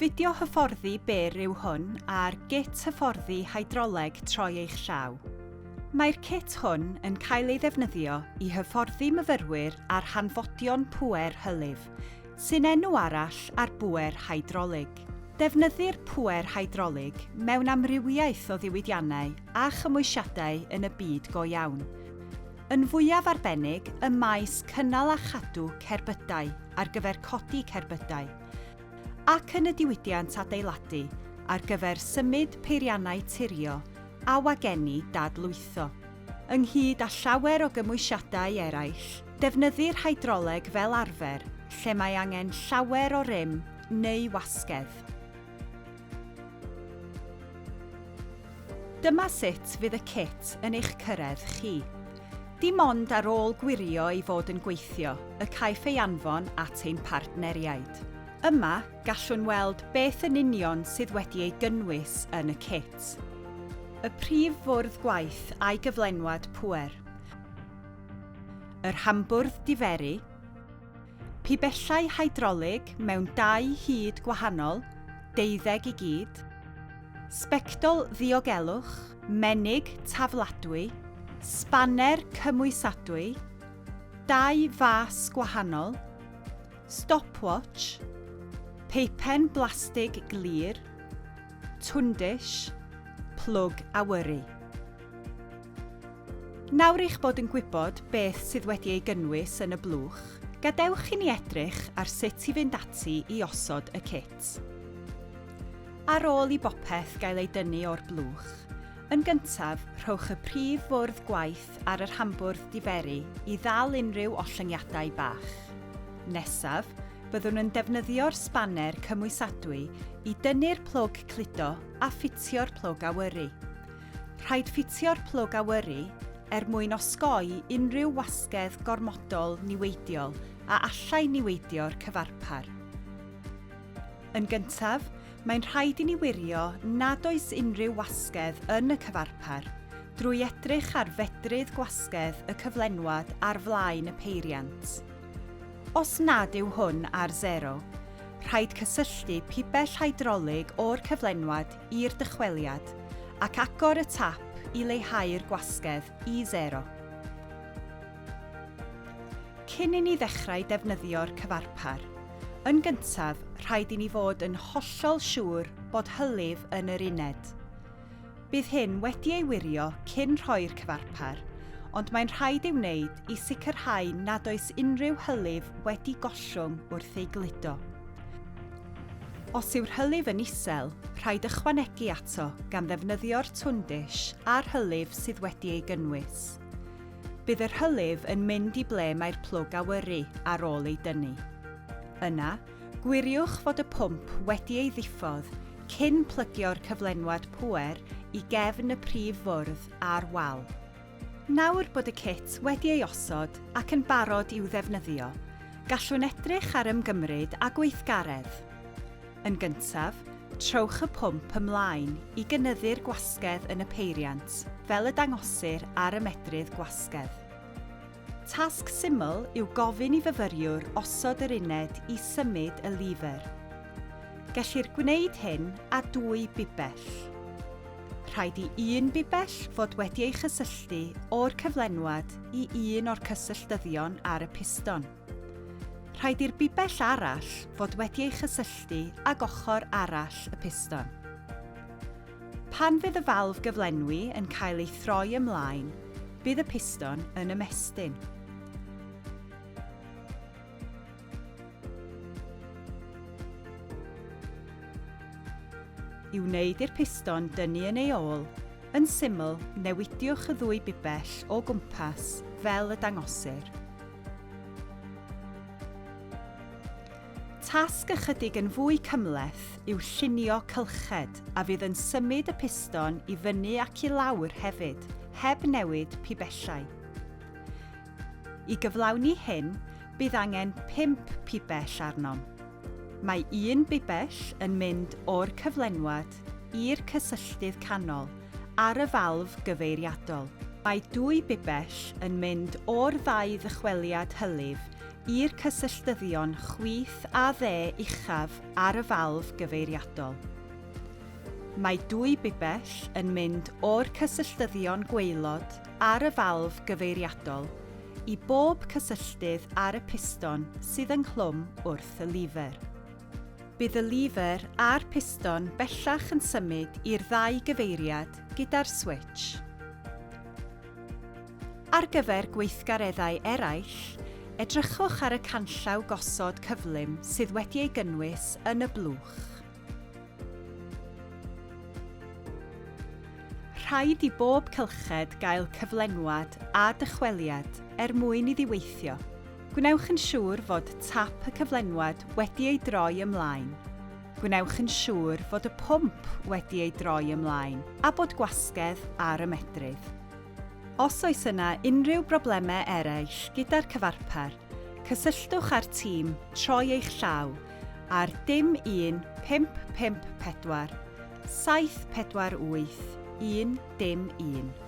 Fideo hyfforddi byr yw hwn ar git hyfforddi hydroleg troi eich llaw. Mae'r cit hwn yn cael ei ddefnyddio i hyfforddi myfyrwyr ar hanfodion pŵer hylif, sy'n enw arall ar bŵer hydrolig. Defnyddir pŵer hydrolig mewn amrywiaeth o ddiwydiannau a chymwysiadau yn y byd go iawn. Yn fwyaf arbennig ym maes cynnal a chadw cerbydau ar gyfer codi cerbydau, ac yn y diwydiant adeiladu ar gyfer symud peiriannau turio a wagenni dadlwytho. Ynghyd â llawer o gymwysiadau eraill, defnyddir hydroleg fel arfer lle mae angen llawer o rym neu wasgedd. Dyma sut fydd y cit yn eich cyrraedd chi. Dim ond ar ôl gwirio ei fod yn gweithio y caiff ei anfon at ein partneriaid. Yma, gallwn weld beth yn union sydd wedi ei gynnwys yn y cit. Y prif fwrdd gwaith a'i gyflenwad pŵer. Yr hambwrdd diferu. Pibellau hydrolig mewn dau hyd gwahanol, deuddeg i gyd. Sbectol ddiogelwch, menig tafladwy, sbaner cymwysadwy, dau fas gwahanol, stopwatch, peipen blastig glir, tundish, plwg awyru. Nawr eich bod yn gwybod beth sydd wedi ei gynnwys yn y blwch, gadewch i ni edrych ar sut i fynd ati i osod y cit. Ar ôl i bopeth gael ei dynnu o'r blwch, yn gyntaf, rhowch y prif fwrdd gwaith ar yr hambwrdd diferu i ddal unrhyw ollyngiadau bach. Nesaf, byddwn yn defnyddio'r sbaner cymwysadwy i dynnu'r plwg cludo a ffitio'r plwg awyru. Rhaid ffitio'r plwg awyru er mwyn osgoi unrhyw wasgedd gormodol niweidiol a allai niweidio'r cyfarpar. Yn gyntaf, mae'n rhaid i ni wirio nad oes unrhyw wasgedd yn y cyfarpar drwy edrych ar fedrydd gwasgedd y cyflenwad ar flaen y peiriant. Os nad yw hwn ar sero, rhaid cysylltu pibell hydrolig o'r cyflenwad i'r dychweliad ac agor y tap i leihau'r gwasgedd i sero. Cyn i ni ddechrau defnyddio'r cyfarpar, yn gyntaf rhaid i ni fod yn hollol siŵr bod hylif yn yr uned. Bydd hyn wedi ei wirio cyn rhoi'r cyfarpar, ond mae'n rhaid ei wneud i sicrhau nad oes unrhyw hylif wedi gollwng wrth ei gludo. Os yw'r hylif yn isel, rhaid ychwanegu ato gan ddefnyddio'r tundish a'r hylif sydd wedi ei gynnwys. Bydd yr hylif yn mynd i ble mae'r plwg awyru ar ôl ei dynnu. Yna, gwiriwch fod y pwmp wedi ei ddiffodd cyn plygio'r cyflenwad pŵer i gefn y prif fwrdd a'r wal. Nawr bod y cit wedi ei osod ac yn barod i'w ddefnyddio, gallwn edrych ar ymgymryd â gweithgaredd. Yn gyntaf, trowch y pwmp ymlaen i gynyddu'r gwasgedd yn y peiriant, fel y dangosir ar y medrydd gwasgedd. Tasg syml yw gofyn i fyfyriwr osod yr uned i symud y lever. Gellir gwneud hyn â dwy bibell. Rhaid i un bibell fod wedi ei chysylltu o'r cyflenwad i un o'r cysylltyddion ar y piston. Rhaid i'r bibell arall fod wedi ei chysylltu ag ochr arall y piston. Pan fydd y falf gyflenwi yn cael ei throi ymlaen, bydd y piston yn ymestyn. I wneud i'r piston dynnu yn ei ôl, yn syml, newidiwch y ddwy bibell o gwmpas fel y dangosir. Tasg ychydig yn fwy cymhleth yw llunio cylched a fydd yn symud y piston i fyny ac i lawr hefyd, heb newid pibellau. I gyflawni hyn, bydd angen pump pibell arnom. Mae un bibell yn mynd o'r cyflenwad i'r cysylltydd canol ar y falf gyfeiriadol. Mae dwy bibell yn mynd o'r ddau ddychweliad hylif i'r cysylltyddion chwith a dde uchaf ar y falf gyfeiriadol. Mae dwy bibell yn mynd o'r cysylltyddion gwaelod ar y falf gyfeiriadol i bob cysylltydd ar y piston sydd ynghlwm wrth y lifer. Bydd y lifer a'r piston bellach yn symud i'r ddau gyfeiriad gyda'r switsh. Ar gyfer gweithgareddau eraill, edrychwch ar y canllaw gosod cyflym sydd wedi ei gynnwys yn y blwch. Rhaid i bob cylched gael cyflenwad a dychweliad er mwyn iddi weithio. Gwnewch yn siŵr fod tap y cyflenwad wedi ei droi ymlaen. Gwnewch yn siŵr fod y pwmp wedi ei droi ymlaen a bod gwasgedd ar y medrydd. Os oes yna unrhyw broblemau eraill gyda'r cyfarpar, cysylltwch â'r tîm Troi Eich Llaw ar dim 1 5 5 4 7 4 8 1 dim 1.